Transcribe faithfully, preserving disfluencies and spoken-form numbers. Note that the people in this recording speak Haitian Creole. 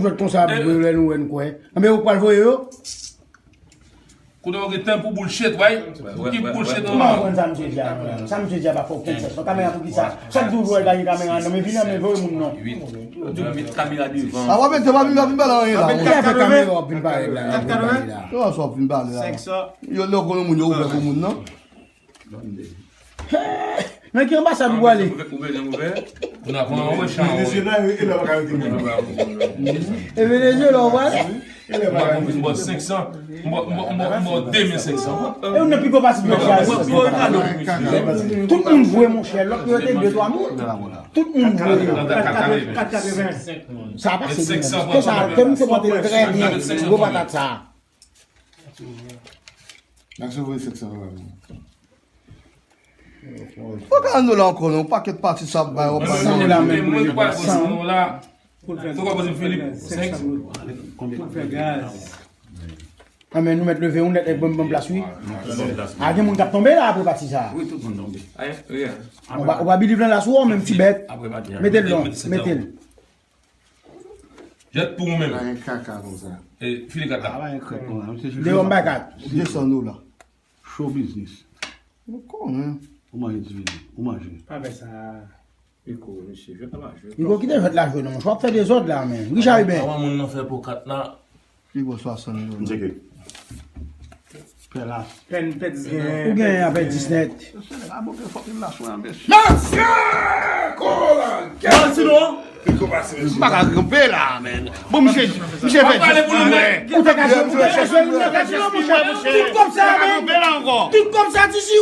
yon jwèt konsa ap jwe lè nou wè n kwè. Anben, ou pral voye yo? Kote w gen tan pou bullshit, wè? Ki bullshit ou konprann sa misye di a? Sa misye di a pa fè okenn sans. Kamera pou kisa? Chak jou w wè l pa gen kamera nan men, vini anben voye moun non. Met kamera devan. A w ap mete w ap vin pale anyen la. Ki afè kamera w ap vin pale la? Yo, sa w ap vin pale la. Yo, lè w konnen moun yo ouvè pou moun nan. Nan ki anbasad ou prale? Ou bezwen ouvè? Ou nan pran wè chan. Venezuela, e lè pa ka rete moun. E Venezuela ou prale? M ba w senk san. M ba w de mil senk san. E ou nan pi gwo pati monchè. Tout moun voye monchè. Lòt yo rete de twa moun. Tout moun voye. Sa pa se. Ke sa, ke misye pote trè byen. Gwo patat sa. Ak se voye senk san dola. Fò ka ann dola ankò non, pakèt pati sa ap bay, w ap bay. San dola menm. Mwen pa san dola. Fò ka poze Filip senk san. Pou fè gaz. Anben, nou mèt leve yon nèt, banm, banm plas wi. A, gen moun k ap tonbe la apre pati sa. Wi, tout moun tonbe. Ou pa, ou pa biliv nan la sou ou menm ti bèt. Mete l non, mete l. Jèt pou ou menm. Pa gen kaka konsa. File kat la. Deyò m bay kat. De san dola. Show business. Ou konnen. Ou manje ti vini. Ou manje. Pa fè sa. Miko, mesye, jwèt la pa jwe. Miko, kite jwèt la jwe non, monchè. W ap fè dezòd la, men. Richard Hubert. Avan moun nan fè po kat la. Pi gwo swasann dola. M tcheke. Pè las. Pèn pèt gen. Ou gen apèn dis nèt. Mesye, la boke fòk li las mwen, mesye. Mesye! Kolan! Kèl ti non! M pa ka kanpe la, men. Bon, misye, misye fè jis pou mwen. Ou te ka jwe, ou te ka jwe, ou te ka jwe, monchè. Tout kòb sa, men. Tout kòb sa, ti si.